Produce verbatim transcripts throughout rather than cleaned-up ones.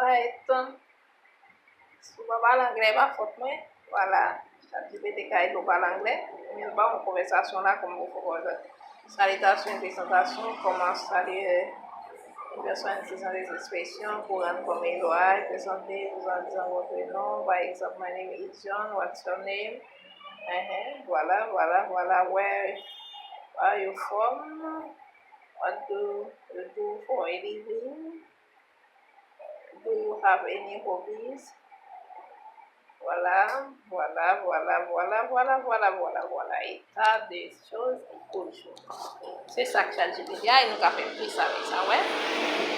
Alright. Si w pa pale anglè, e pa fòt mwen. Vwala. ChatGPT ka ede w pale anglè. Men ba w yon konvèsasyon la, kòman pou fè konvèsasyon. Salitations, présentation, comment saluer une personne, utiliser des expressions pour rendre compte de l'oral, présenter, vous en disant votre nom, par exemple, my name is John, what's your name? Ehe, vwala, vwala, vwala. Where are you from? What do you do for a living? Do you have any hobbies? Vwala, vwala, vwala, vwala, vwala, vwala, vwala, vwala. État des choses et cochon. Se sa k ChatGPT a, e nou ka fè plis avèk sa, wè.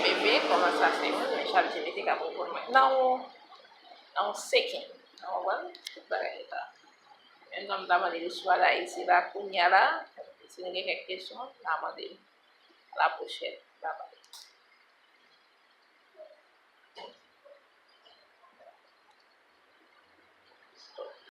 Bebe, kòman sa se moun, men ChatGPT ka reponn mwen. Nan yon, nan yon second. Nan yon, tout bagay la. Menm jan m ta mande l istwa d Ayiti la, kounye a la, si nou gen kèk kesyon, n a mande l. A la pwochèn. Babay.